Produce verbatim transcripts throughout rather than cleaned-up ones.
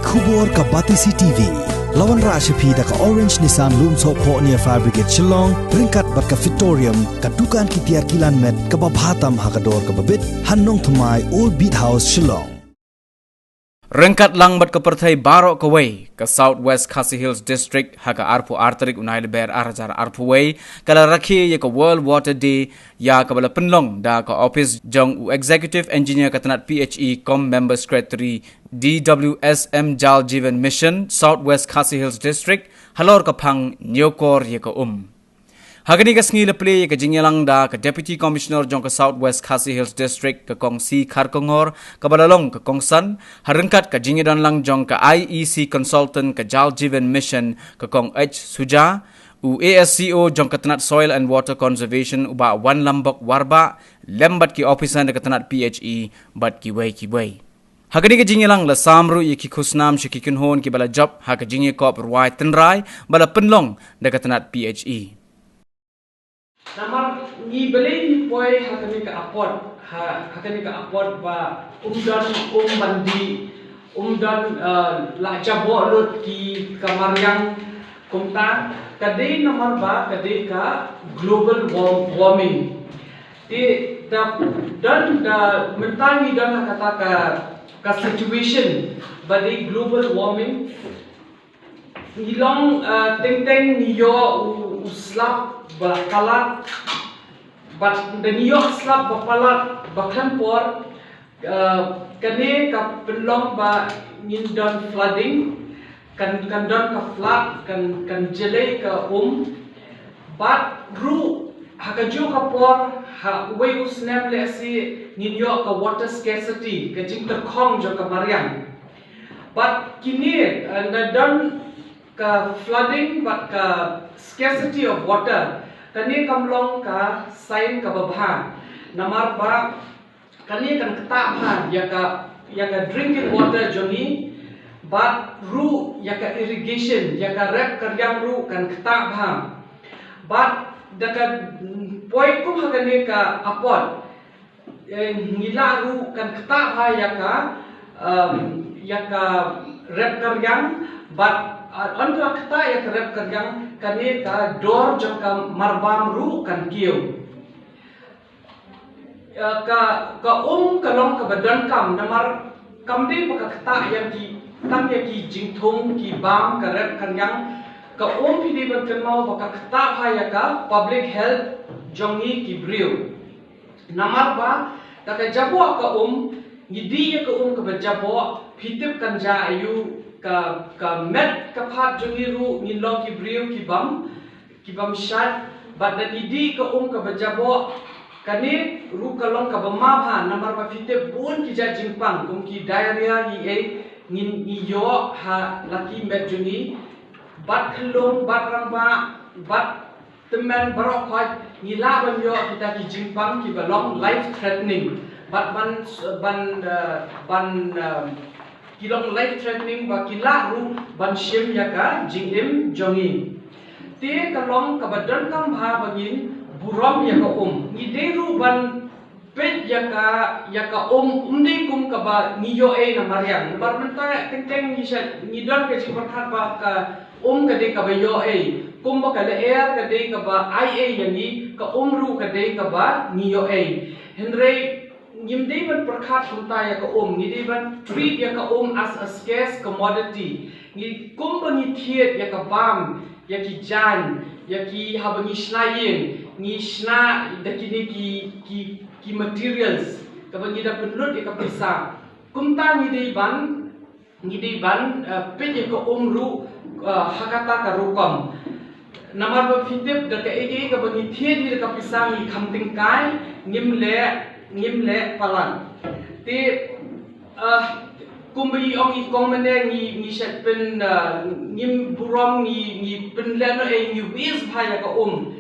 Khubor ka Batesi T V. La wanrah sha phi da ka Orange Nissan Lumsohphoh near Fire Brigade Shillong, ryngkat bad ka Fitorium, ka dukan ki tiar kilan met kaba bha tam ha ka dor kaba bit, ha Nongthymmai, Old Beat House, Shillong. Ryngkat lang bad ka pyrthei baroh kawei, ka South West Khasi Hills District ha ka arphew ar tarik u Nailaber ar hajar arphew wei, ka la rakhe ïa ka World Water Day, ïa kaba la pynlong da ka ophis jong u Executive Engineer ka tnat P H E kum Member Secretary D W S M Jal Jeevan Mission, South West Khasi Hills District, halor ka phang Ñiewkor ïa ka Um. Ha kane ka sngi la plie ïa ka jingïalang da ka Deputy Commissioner jong ka South West Khasi Hills District, ka Kong C Kharkongor, kaba la long ka kongsan, ha ryngkat ka jingïadonlang jong ka I E C Consultant ka Jal Jeevan Mission, ka Kong H Suja, u A S C O jong ka tnat Soil and Water Conservation, u Bah Wanlambok Warbah, lem bad ki ophisar na ka tnat P H E, bad kiwei kiwei. Ha kane ka jingïalang la sam ruh ïa ki khusnam sha ki kynhun kiba la jop ha ka jingïakop rwai tynrai ba la pynlong da ka tnat P H E. Namar ngi balei ngi poi ha kane ka apot, ha, ha kane ka apot ba um don um ban dih, um don, eh, la jaboh lut ki ka mariang, kumta ka dei namar ba ka dei ka global warm-, warming. Te da don da mynta ngi don ha kata ka, ka situation ba dei global warming. Ngi long, eh, teng teng ngi ïoh u, u slap ba palat, bad da ngi ïoh slap ba palat ba khlem por, eh, kane ka pynlong ba ngin don flooding, kan, kan don ka flood, kan, kan jlei ka um. Bad ruh ha kajuh ka por, ha uwei u snem lehse ngin ïoh ka water scarcity, ka jingtyrkhong jong ka mariang. Bad kine, eh, na don ka flooding bad ka scarcity of water, kane kam long ka sign kaba bha. Namar ba kane kan ktah bha ïa ka, ïa ka drinking water jong ngi, bad ruh ïa ka irrigation, ïa ka rep ka riang ruh kan ktah bha. Bad da ka, mm, poi kum ha kane ka apot, eh, ngi lah ruh kan ktah bha ïa ka, um, ïa ka rep ka riang, bad, uh, ynda ktah ïa ka rep ka riang, kane ka dor jong ka marbam ruh kan kiew. Eh, ka, ka um ka long kaba donkam, namar kam dei ba ka ktah ïa ki, tang ïa ki jingthung, ki bam, ka rep ka riang. Ka um phi dei ban kynmaw ba ka ktah bha ïa ka public health jong ngi ki briew. Namar ba da ka jaboh ka um, ngi dih ïa ka um kaba jaboh, phi tip kan jia aïu, ka, ka met ka phad jong ngi ruh, ngin long ki briew ki bam, ki bam shait. Bad da ngi dih ka um kaba jaboh, kane ruh ka long kaba ma bha, namar ba phi tip bun ki jait jingpang kum ki diarrhea, ngi ei, ngin, ngi ïoh ha la ki met jong ngi. Bad khyllung, bad rangbah, bad tymmen, baroh khoit ngi lah ban ïoh kita ki jingpang kiba long life threatening. Bad ban, ban, eh, ban, eh, ki long life threatening ba ki lah ruh ban shim ïa ka jingim jong ngi. Te ka long kaba donkam bha ba ngin burom ïa ka um. Ngi dei ruh ban peit ïa ka, ïa ka um, um dei kum kaba ngi ïoh ei na mariang. Namar mynta teng teng ngi sha, ngi don ka jingpyrkhat ba ka um ka dei kaba ïoh ei. Kumba ka lyer ka dei kaba ai ei ïa ngi, ka um ruh ka dei kaba ngi ïoh ei. Hynrei ngim dei ban pyrkhat kumta ïa ka um, ngi dei ban treat ïa ka um as a scarce commodity. Ngi, kumba ngi thied ïa ka bam, ïa ki jaiñ, ïa ki, haba ngi shna ïing, ngi shna da kine ki, ki, ki materials kaba ngi da pynlut ïa ka pisa. Kumta ngi dei ban, ngi dei ban, eh, peit ïa ka um ruh, eh, ha kata ka rukom. Namar ba phi tip da kaei kaei kaba ngi thied hi da ka pisa ngi kham tyngkai, ngim leh, ngim leh palat. Te, eh, kumba i ong i kong mynne ngi, ngi shet pyn, eh, ngim burom, ngi, ngi pynlehnohei, ngi waste bha ïa ka um.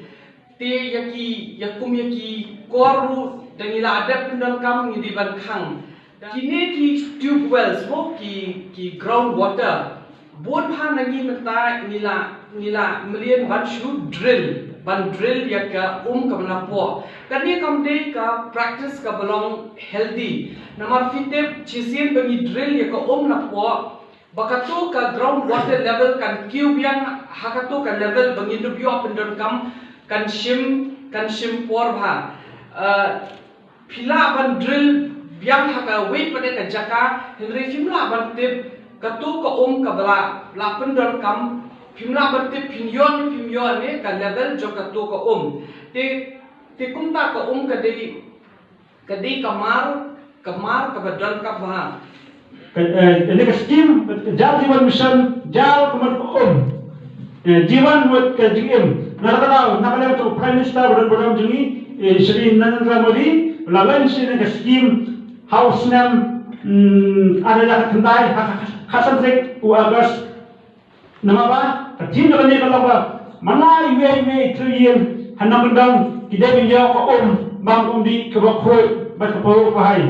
Te ïa ki, ïa kum ïa ki kor ruh da ngi la dep pyndonkam ngi dei ban khang. Kine ki tube wells mo, ki, ki ground water. Bun bha na ngi mynta ngi la, ngi la mlien ban shu drill, ban drill ïa ka um kaba napoh. Kane kam dei ka practice kaba long healthy. Namar phi tip shisien ba ngi drill ïa ka um napoh, Ba kato ka ground water level kan kiew biang ha kato ka level ba ngin ïoh pyndonkam kan shim, kan shim por bha. Eh, phi lah ban drill biang ha kawei pat ka jaka, hynrei phim lah ban tip kato ka um kaba la, la pyndonkam, phim lah ban tip phin ïoh ne phim ïoh ne ka level jong kato ka um. Te, te kumta ka um ka dei, ka dei ka mar, ka mar kaba donkam bha. Ka, eh, kane ka skim, ka Jal Jeevan Mission, jal ka mut ka um. Eh, Jeevan mut ka jingim. Na kata ka daw, na kata ka daw Prime Minister ba don, ba don jong ngi, eh, Shri Narendra Modi, la launch ïa kane ka skim ha u snem, mm, ar hajar khyndai, ha, ha, ha, khatsan tarik u August. Namar ba ka theme jong kane ka long ba man la iwei iwei i trillion ha nongkyndong ki dei ban ïoh ka um, bam um dih kaba khuid bad kaba pawei.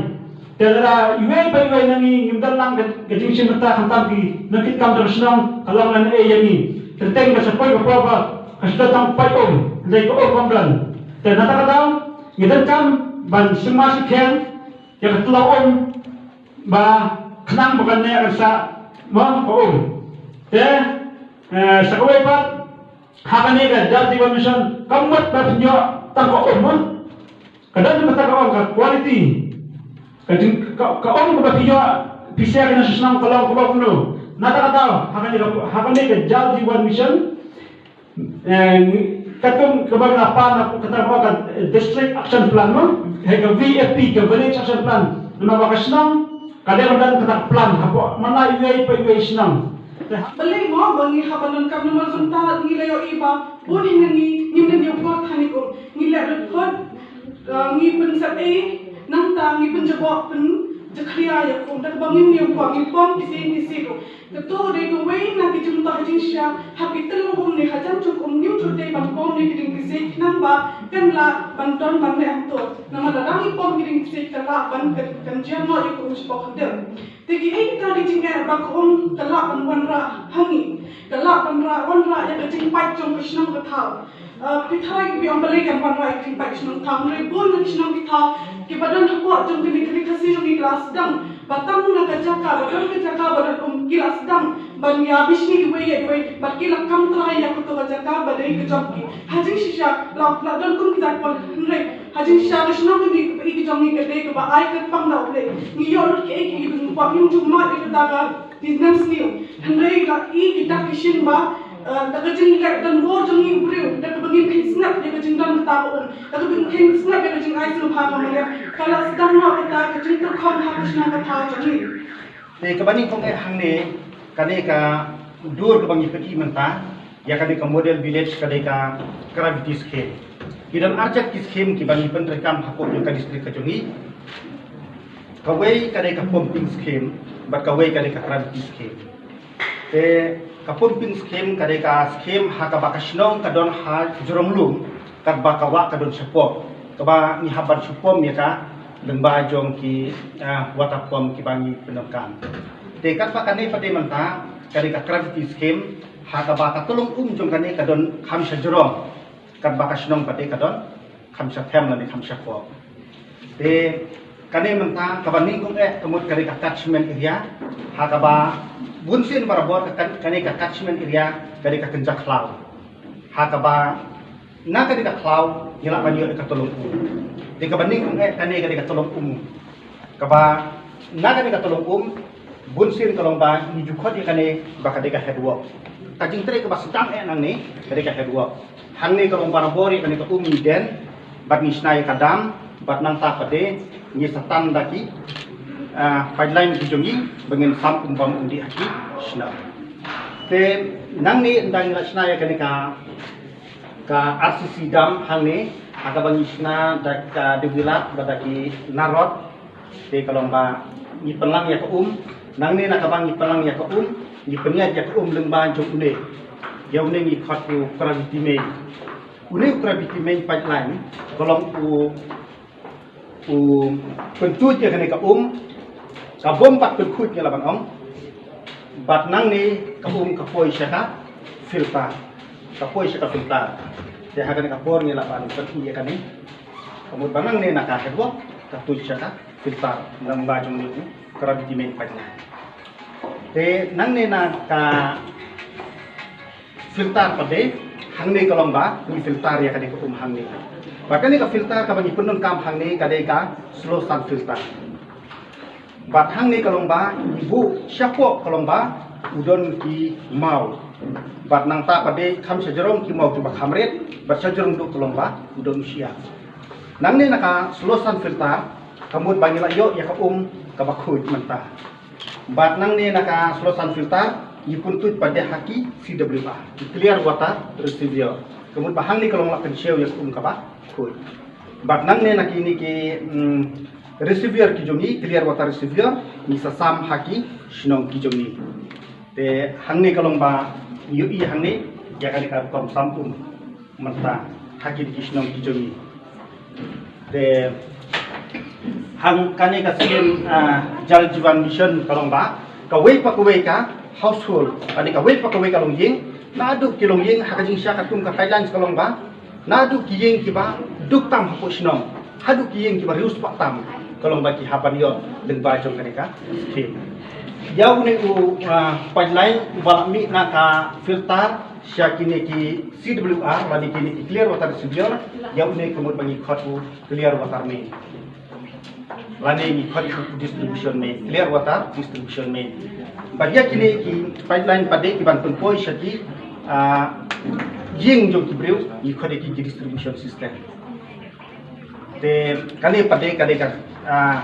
Te lada iwei pa iwei na ngi ngim don lang ka, ka jingshim bynta khamtam ki nongkitkam jong ka shnong, ka long lane ïa ngi. Te teng ka sa poi ka por ba ka sdang tang poi um, dei ka um bym don. Te na kata ka daw ngi donkam ban sngewsih kheiñ ïa ka tla um ba khnang ba kane kan sa, mo, ka um. Te, eh, sa kawei pat, ha kane ka Jal Jeevan Mission, kam mut ba pynïoh tang ka um, mo. Ka don kata ka um, ka quality. Ka jing, ka, ka um kaba pynïoh, pynshai ka na shisnam ka long kaba kumno. Na kata ka daw, ha kane ka, ha kane ka Jal Jeevan Mission, eh, katkum kaba nga pan na kata ka, eh, District Action Plan, mo, ha ka V A P, ka Village Action Plan, namar ba ka shnong ka dei ban don kata ka plan hapoh man la iwei pa iwei shnong. Te ha- Balei mo ba ngi hap ban donkam, namar mynta ngi la ïohi ba bun hi na ngi ngim don ïa u por thani kum ngi leh lut khot, eh, ngi pynsep ei, nangta ngi pynjaboh pynjakhlia ïa kum, da kaba ngim ïa u por ngi pom ki sien ki sien kum. Kato dei kawei na ki jingmyntoi jingshisha ha ki tyllong um ne hajan jong um, ngim ju dei ban pom ne ki dieng ki siej khnang ba kan lah ban don ban leh hangto. Namar lada ngi pom ki dieng ki siej ka lah ban kan, kan jia noh ïa ka um shapoh khyndiat. Te kiei kita ki jingeh ba ka um ka lah ban wanrah ha ngi, ka lah ban rah, wanrah ïa ka jingpait jong ka shnong ka thaw. Ah, phi tharai, phi ong balei kan wanrah ïa ka jingpait shnong thaw, hynrei bun na ki shnong ki thaw kiba don hapoh jong kane ka ri Khasi jong ngi ki la sdang ba tang na ka jaka, ba don ka jaka ba don um, ki la sdang ban ïa bishni kiwei ïa kiwei, bad ki la kam trai ïa kato ka jaka ba dei ka jong ki. Ha jingshisha la, la don kum ki jaka, hynrei ha jingshisha ka shnong kane kaba i ka jong ngi ka dei kaba ai kyrpang na U Blei. Ngi ïoh lut kiei kiei ba ngi kwah, ngim ju mad ïa kata ka ki snem sniew. Hynrei la i ki dak ki shin ba, eh, da ka jingleh donbor jong ngi u briew, da kaba ngim kheiñ snep ïa ka jingdon kata ka um, da kaba ngim kheiñ snep ïa ka jingai sngewbha ka mane, ka la sdang noh kata ka jingtyrkhong ha ka shnong ka thaw jong ngi. Te kaba nyngkong eh hangne, kane ka dur kaba ngi pyni mynta ïa kane ka model village, ka dei ka gravity scheme. Ki don arjat ki scheme kiba ngi pyntreikam hapoh jong ka district ka jong ngi. Kawei ka dei ka pumping scheme, bad kawei ka dei ka gravity scheme. Te ka pumping scheme ka dei ka scheme ha kaba ka shnong ka don ha jrong lum, katba ka wah ka don shapoh, kaba ngi hap ban shu pom ïa ka lyngba jong ki, ah, water pump kiba ngi pyndonkam. Te katba kane pat dei mynta ka dei ka gravity scheme, ha kaba ka tyllong um jong kane ka don kham sha jrong, katba ka shnong pat dei ka don kham sha them lane kham sha kop. Te kane mynta kaba nyngkong eh ka mut ka dei ka catchment area, ha kaba bunsien barabor ka, ka, kane ka catchment area ka dei ka kynja khlaw. Ha kaba na kane ka khlaw ngi lah ban ïoh ïa ka tyllong um. Te kaba nyngkong eh kane ka dei ka tyllong um. Kaba na kane ka tyllong um, bunsien ka long ba ngi ju khot ïa kane ba ka dei ka head work. Ka jingtrei kaba sdang eh nangne ka dei ka head work. Hangne ka long barabor ïa kane ka um ngi den, bad ngi shna ïa ka dam, bad nangta pat de ngi sa tan da ki, ah, pipeline ki jong ngi ba ngin sam um bam um dih ha ki shnong. Te nangne ynda ngi la shna ïa kane ka, ka R C C dam hangne, ha kaba ngi shna da ka Dewilat bad da ki Narot. Te ka long ba ngi pynlang ïa ka um, nangne na kaba ngi pynlang ïa ka um, ngi pynïaid ïa ka um lyngba jong une. Ïa une ngi khot u gravity main. Une u gravity main pipeline ka long u, u pyntuid ïa kane ka um, ka bym pat pynkhuid, ngi lah ban ong. Bad nangne ka um ka poi sha ka filter. Ka poi sha ka filter. Te ha kane ka por ngi lah ban pyni ïa kane. Ka mut ba nangne na ka head work ka tuid sha ka filter lyngba jong une u gravity main pipeline. Te nangne na ka filter pat de, hangne ka long ba ngi filter ïa kane ka um hangne. Bad kane ka filter kaba ngi pyndonkam hangne ka dei ka slow sand filter. Bad hangne ka long ba ngi buh shapoh ka long ba u don ki maw. Bad nangta pat de kham shajrong ki maw kiba kham rit, bad shajrong duh ka long ba u don u shyiap. Nangne na ka slow sand filter ka mut ba ngi la ïoh ïa ka um kaba khuid mynta. Bad nangne na ka slow sand filter ngi pyntuid pat de ha ki C W R, ki clear water reservoir. Ka mut ba hangne ka long la kynshew ïa ka um kaba khuid. Bad nangne na kine ki, mm, reservoir ki jong ngi, clear water reservoir, ngi sa sam ha ki shnong ki jong ngi. Te hangne ka long ba ngi ïohi hangne ïa kane ka rukom sam um mynta ha kine ki shnong ki jong ngi. Te hang kane ka scheme, ah, Jal Jeevan Mission ka long ba kawei pa kawei ka household, kane kawei pa kawei ka longïing, naduh ki longïing ha ka jingshisha katkum ka guidelines ka long ba naduh ki ïing kiba duk tam hapoh shnong haduh ki ïing kiba riewspah tam ka long ba ki hap ban ïoh lyngba jong kane ka scheme. Ïa une u, ah, pipeline uba la mih na ka filter sha kine ki C W R lane kine ki clear water reservoir, ïa une ka mut ba ngi khot u clear water main. Lane ngi khot u distribution main, clear water distribution main. Bad ïa kine ki pipeline pat de ki ban pynpoi sha ki, ah, ïing jong ki briew ngi khot ïa ki ki distribution system. Te kane pat de ka dei ka, ah,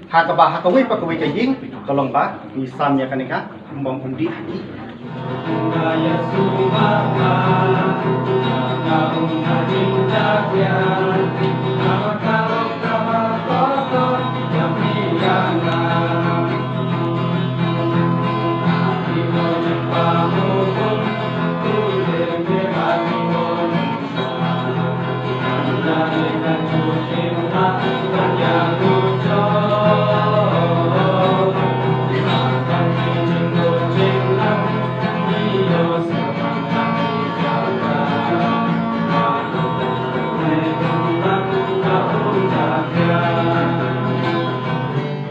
ha kaba ha kawei pa kawei ka ïing ka long ba ngi sam ïa kane ka um bam um dih ha ki.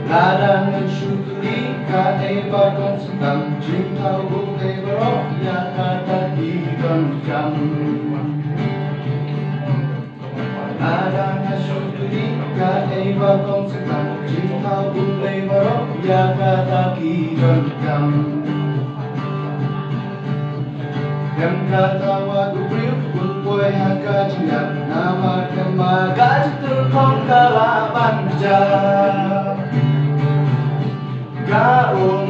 Lada ngan shu kylli kaei ba kongsan jingthaw U Blei baroh ïa kata ki donkam. Lada ngan shu kylli kaei ba kongsan jingthaw U Blei baroh ïa kata ki donkam. Em kata wat u briew un poi ha ka jingïap namar em ma ka jingtyrkhong ka la ban jia. Ka um,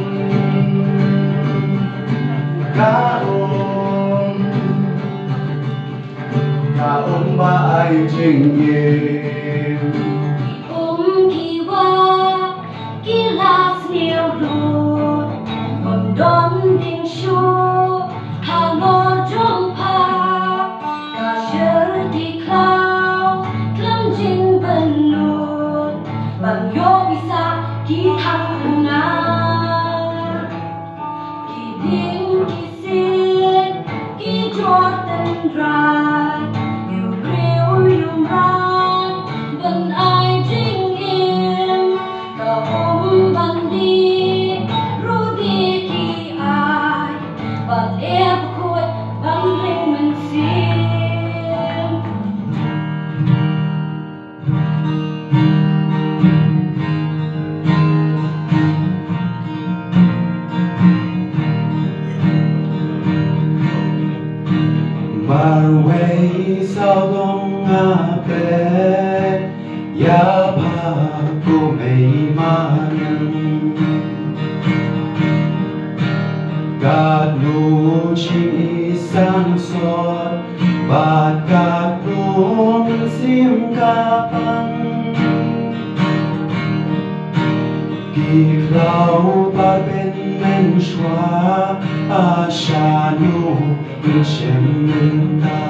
ka um, ka um ba ai jingim. Um ki wa ki la sniew lut, bym don ding shuh halor jong pha. Ka shyrti khlaw khlem jingbynnud, ban ïoh isa ki thang na. Ki dieng ki siej ki jor tynrai, ïa u briew ïa u mrad ban ai jingim. Ka um ban dih ruh dih ki ai, bad eh bakhuid ban ring mynsiem. Marwei sawdong nga peit ïa pha ko mei madan. Katno jingisynshar bad katno mynsiem ka pang. Ki khlaw ba pynmeng shuwa, a shano mynsiem mynta.